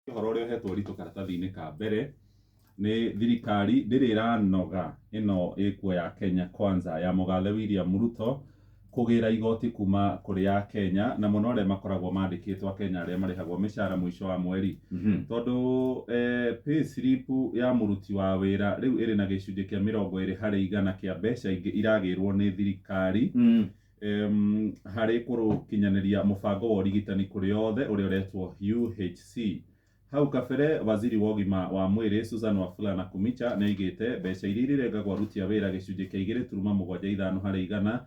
Ũhoro ũrĩa ũhetwo ũritũ karatathi-inĩ ka mbere nĩ thirikari ndĩrĩ ĩranoga ĩno ĩkuo ya Kenya Kwanza ya mũgathe William Ruto kũgĩra igoti kuma kũrĩ a Kenya na mũno arĩa makoragwo mandĩkĩtwo Akenya arĩa marĩhagwo mĩcara mũico wa mweri. Tondũ pay slip ya mũruti wa wĩra rĩu ĩrĩ na gĩcunjĩ kĩa 20% kĩa mbeca ingĩ iragĩrwo nĩ thirikari harĩ kũrũkinyanĩria mũbango wa ũrigitani kũrĩ othe ũrĩa ũretwo UHC. Hau kabere waziri wa ũgima wa mwĩrĩ Susan Wafula Nakhumicha nĩaigĩte mbeca iria irĩrengagwo aruti a wĩra gĩcunjĩ kĩa 2.75%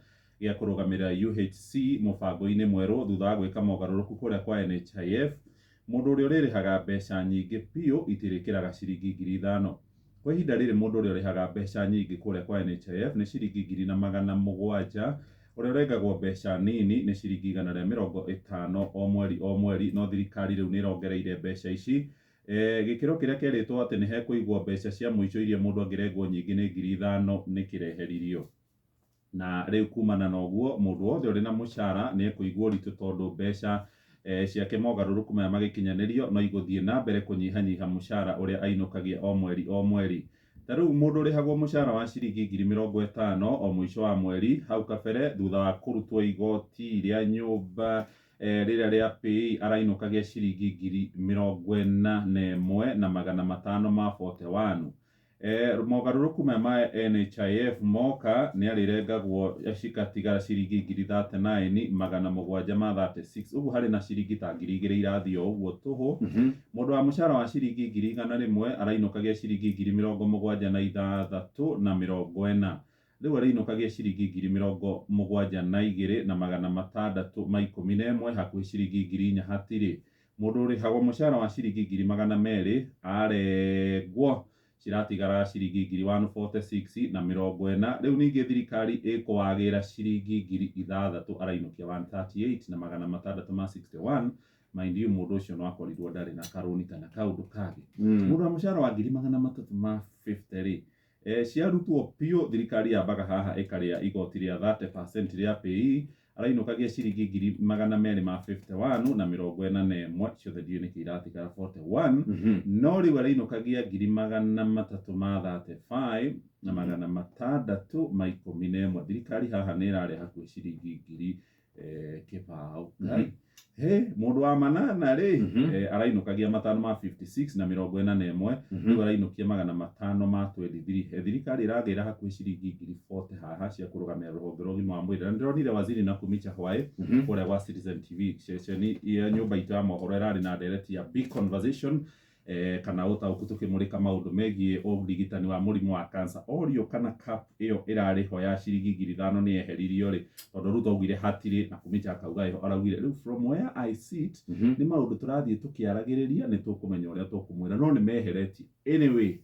gĩa kũrũgamĩrĩra UHC mũbango-inĩ mwerũ thutha wa gwĩka mogarũrũku kũrĩa kwa NHIF. Mũndũ ũrĩa ũrĩrĩhaga mbeca nyingĩ biũ itirĩkĩraga ciringi 5,000. Kwa ihinda rĩrĩ mũndũ ũrĩa ũrĩhaga mbeca nyingĩ kũrĩa kwa NHIF nĩ ciringi 1,700, ũrĩa ũrengagwo mbeca nini nĩ ciringi 150 o mweri o mweri, no thirikari rĩu nĩ ĩrongereire mbeca ici. Gĩkĩro kĩrĩa kĩerĩtwo atĩ nĩ hekũigwo mbeca cia mũico iria mũndũ angĩrengwo nyingĩ nĩ 5,000 nĩ kĩreheririo. Na rĩu kumana na ũguo mũndũ wothe ũrĩ na mũcara nĩ ekũigua ũritũ tondũ mbeca ciake mogarũrũku maya magĩkinyanĩrio no igũthiĩ na mbere kũnyihanyiha mũcara ũrĩa ainũkagia o mweri o mweri. Ta rĩu mũndũ ũrĩhagwo mũcara wa ciringi 50,000 o mũico wa mweri hau kabere thutha wa kũrutwo igoti rĩa nyũmba rĩrĩa rĩa PAYE arainũkagia ciringi 41,541. Mogarũrũku maya ma NHIF moka nĩ arĩrengagwo cikatigara ciringi 39,736, ũguo harĩ na ciringi ta 2,000 irathiĩ o ũguo tũhũ. Mũndũ wa mũcara wa ciringi 100,000 arainũkagia ciringi 76,40, rĩu arĩinũkagia ciringi 72,611, hakuhĩ ciringi 4,000 hatirĩ. Mũndũ ũrĩhagwo mũcara wa ciringi 200,000 arengwo ciratigara ciringi 146,40. Rĩu ningĩ thirikari ĩkũwagĩra ciringi 6,000 arainũkia 138,661. Mind you, mũndũ ũcio no akorirwo ndarĩ na karũni kana kaũndũ kangĩ. Mũndũ wa mũcara wa 350,000 rĩ, ciarutwo biũ thirikari yambaga haha ĩkarĩa igoti rĩa 30% rĩa PAYE, arainũkagia ciringi 251,41, ciothe ndiũĩ nĩkĩ iratigara 41. No rĩu arainũkagia 335,611. Thirikari haha nĩ ĩrarĩa hakuhĩ ciringi 20,000. He mũndũ wa manana rĩ, arainũkagia 556,41, rĩu arainũkia 523. Thirikari ĩragĩra hakuhĩ ciringi 40,000 haha cia kũrũgamĩrĩra rũhonge rwa ũgima wa mwĩrĩ. Na nĩndĩronire waziri Nakhumicha hwaĩ kũrĩa gwa Citizen TV, ceceni ya nyũmba itũ ya mohoro ĩrarĩ na ndereti ya Big Conversation, kana ũtaũku tũkĩmũrĩka maũndũ megiĩ ũrigitani wa mũrimũ wa cancer. Orio kana cap ĩyo ĩrarĩ ho ya ciringi 5,000 nĩ yeheririo rĩ, tondũ Ruto augire hatirĩ, Nakhumicha akauga ĩho, araugire rĩu from where I sit nĩ maũndũ tũrathiĩ tũkĩaragĩrĩria, nĩ tũkũmenya ũrĩa tũkũmwĩra, no nĩ meheretie anyway.